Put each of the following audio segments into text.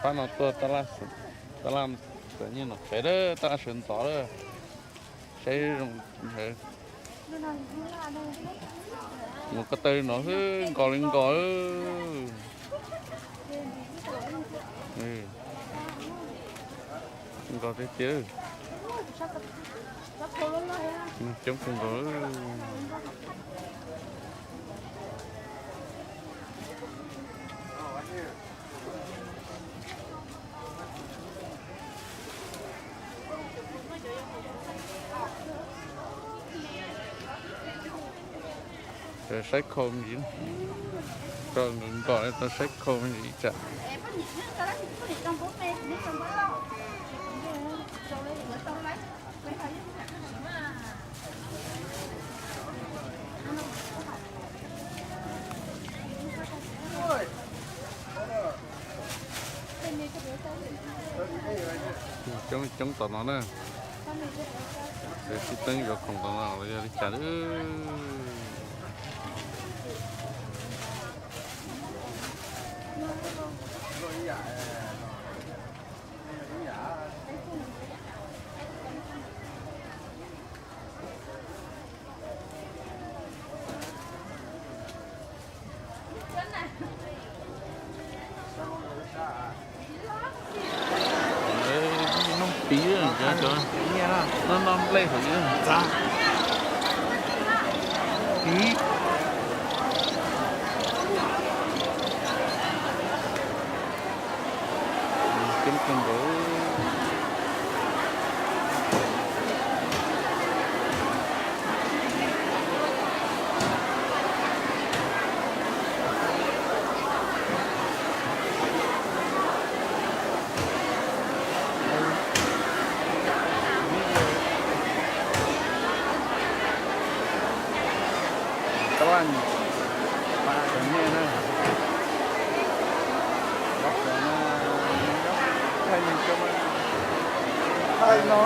Pab no tuaj tab laj, tab laj txawm nyiaj no qev lawm, tab laj sawv ntxov lawm. Saib zoo, mus ko taw no xwb nkaus li nkaus. Nkaus tiag tiag. Coob kawg nkaus. Tau saib khau me ntsis, tau nkaus nkaus li tau saib khau me ntsis ib tsam. Coob coob tom no na. Sawv sib teeb yuav khoom tom no los yog li cas lawm. Noj piv, noj nplej hauv piv. Coob kawg nkaus. Tab laj tseem nyiaj na. Thaij no.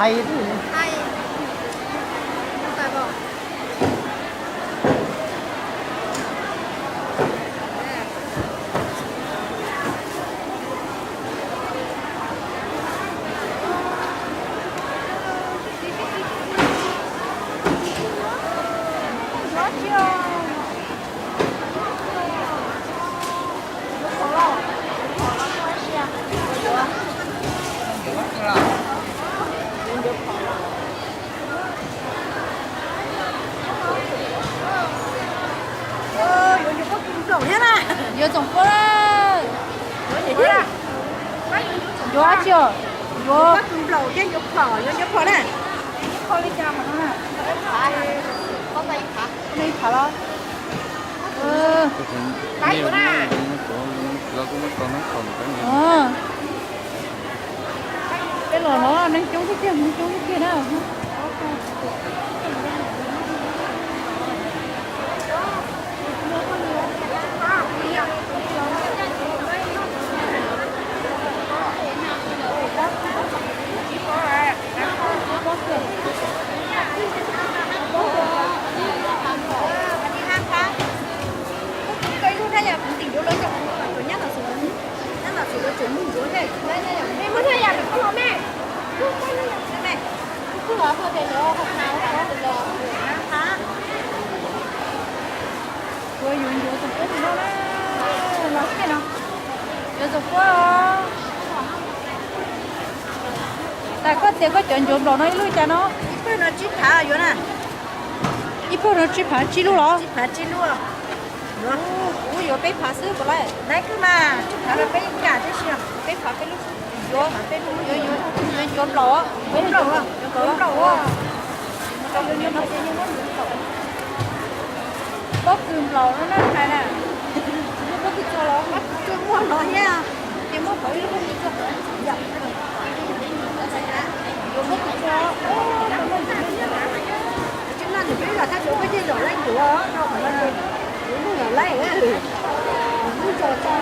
Qhais. Yuav tsoom pua, yuav tsi, yuav nplaum thiab yuav phom, yuav ncuav phom na. Ib phav los? Peb los los neeg coob tiag tiag, neeg coob tiag tiag na. Yuav yuav txoom puab no na, los xij no, yuav txoom puab. Tas koj tias koj cov ncuav nplaum no ib lub cas no? Ib pawg no tsib phav yuav na. Ib pawg no tsib phav tsib lub los? Tsib phav tsib lub. Kuv yuav peb phav xwb puas laib? Laib kawg mas, tsib phav rau peb yeej kam tib si. Peb phav peb lub xwb. Yuav, yuav, yuav ncuav nplaum, ncuav nplaum, ncuav nplaum. Pob kws nplaum no na hais na. Pob kws txuas los, pob kws txuas muaj no thiab. Ces muab pov ib lub pob kws txuas. Yuav pob kws txuas. Tsis noj nws peb los thaj tsam koj yeej zom laib ncuav no, kuv yeej zom laib, kuv yeej zom tso.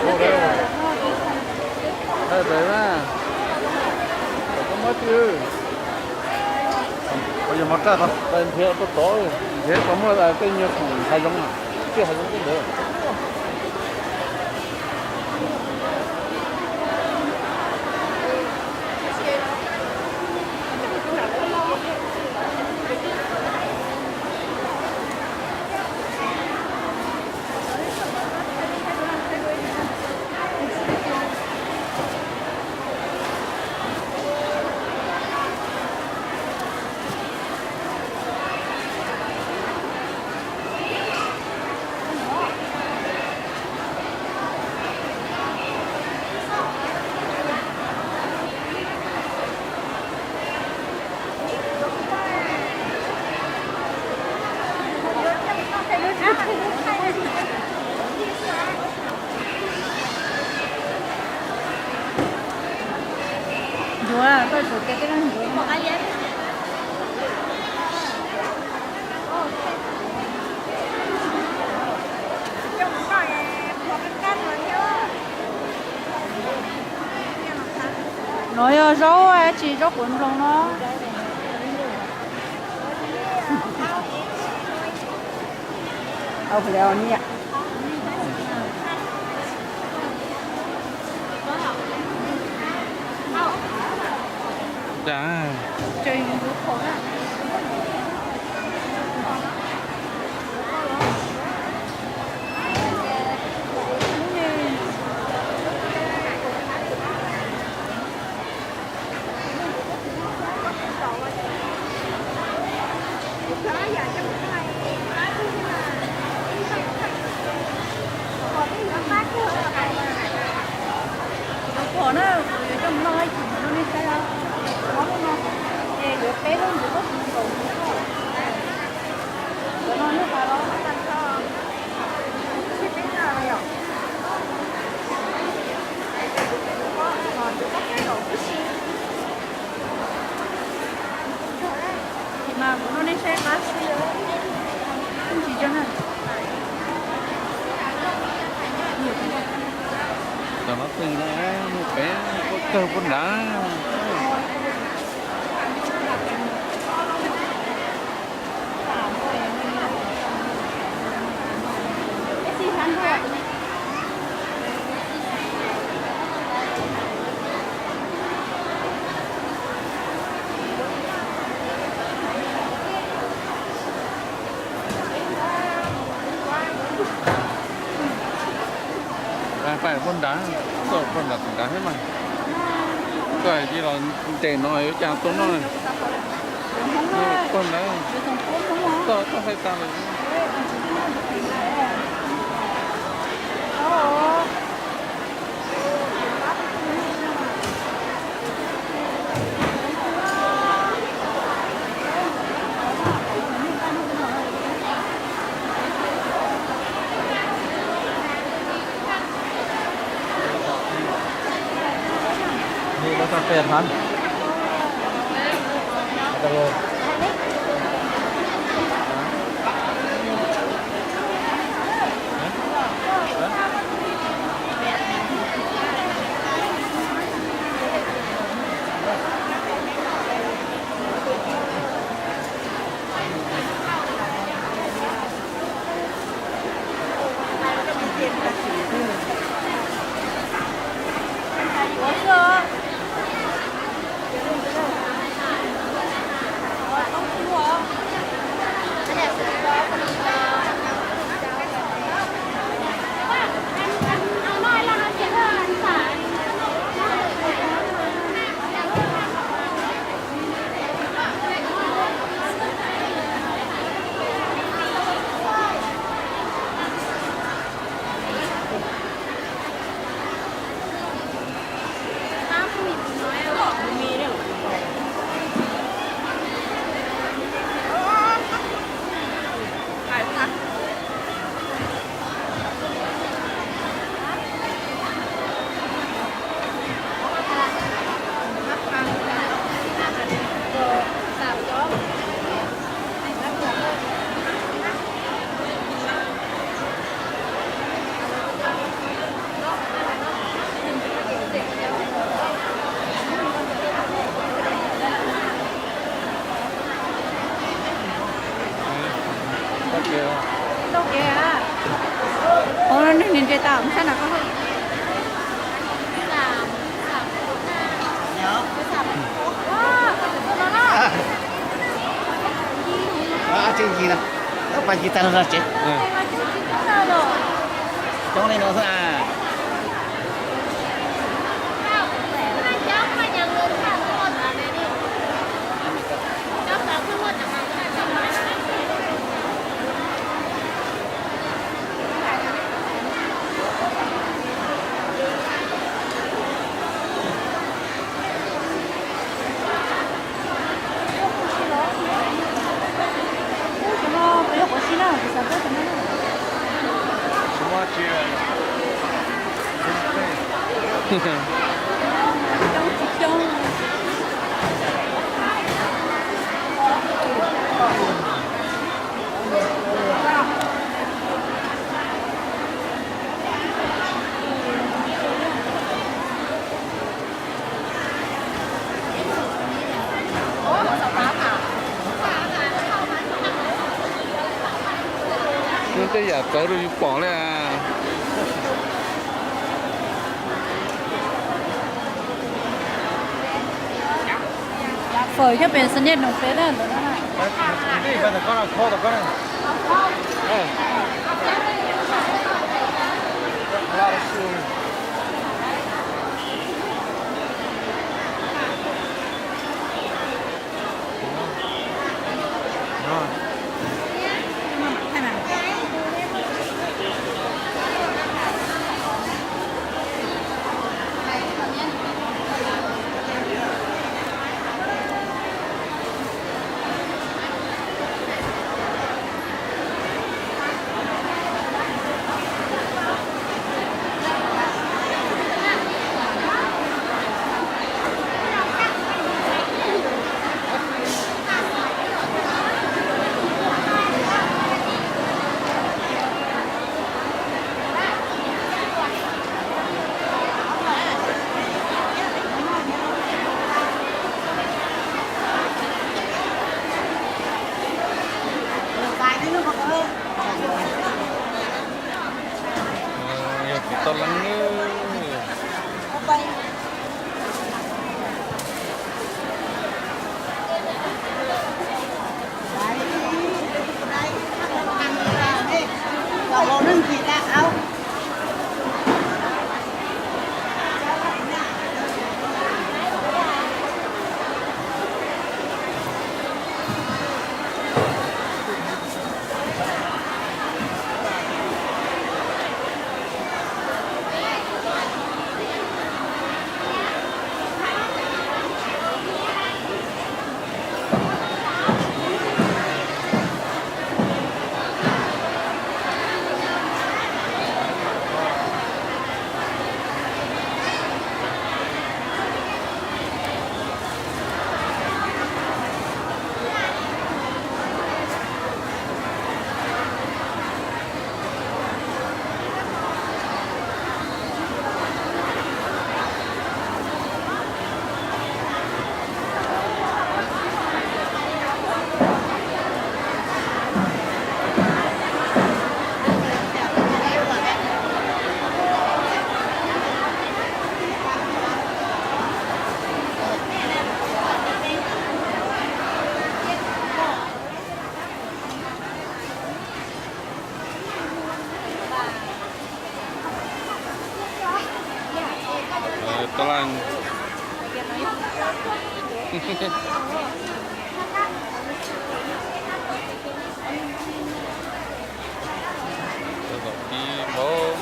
Ua dawb, ua dawb na. Kom koj muab twj, qhov yog mov raj qhov nrhiav tau tod, nrhiav tau muaj tej nyuag khoom hav zoov, tej hav zoov tej ntawd. Ncuav, koj tsum tias tej no ncuav. No yog zaub dab tsi, zaub quav nploog no. Cas Yuav pom na, kuv yuav coj mus noj ib chim no nej saib os. Ob lub no ces yuav peb lub ncuav pob kws nkaus. Cov no yog tas los? Mas kuv noj nej saib qab xwb, tsis tso na. Cov no twg na, muaj peb pob kawg pob nrad. Paj nrad, txoj paj nrad tus nrad thiab mas. Koj hais tias los nres no yuav cas tuaj noj. Paj nrad, txoj txoj hais tas lawm. Neeg nres tau sab no koj. Coob li no xwb a. Tej yam txawv rau yus pom li. Phở các bạn sẽ nếp nộp phí đó. Yog tsis tau leej. Tau lawm. Tib npaum.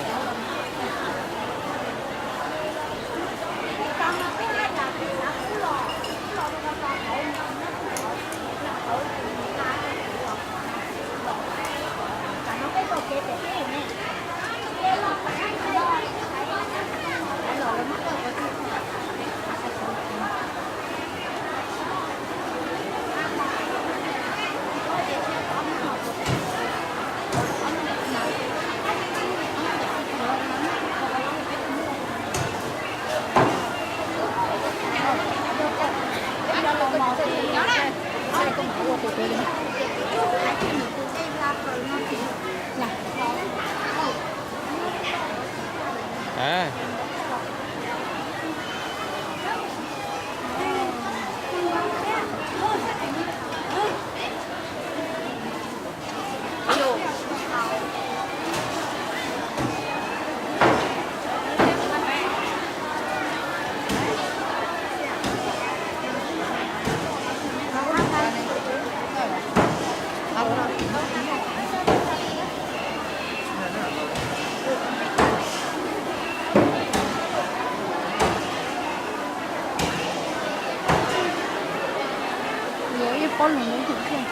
A, Yuav ib pob lus neb tus thiaj.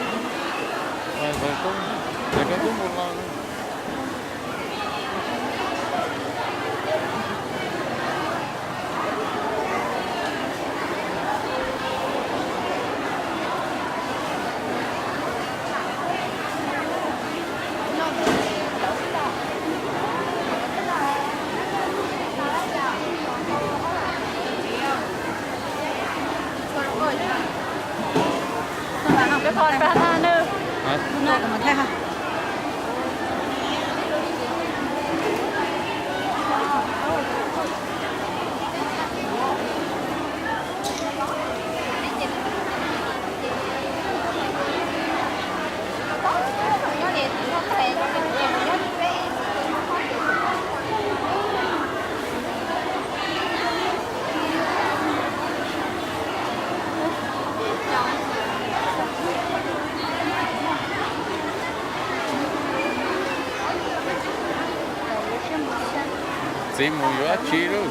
Txiv mus yuav dab tsi lauj?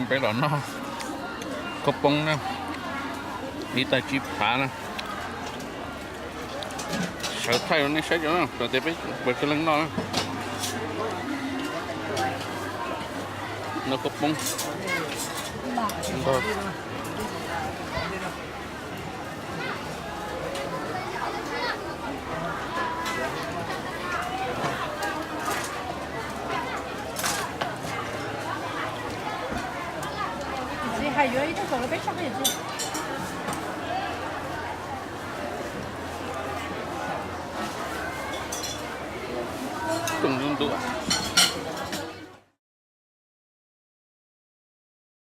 Peb los noj khaub poob na, ib tag tsib phav na. Sawv thaij rau nej saib cov na, kom tias peb puas tsawg leej noj na. Noj khaub poob. Txiv hais yuav ib tug kom peb soj qab txiv. Koom ntub ntub.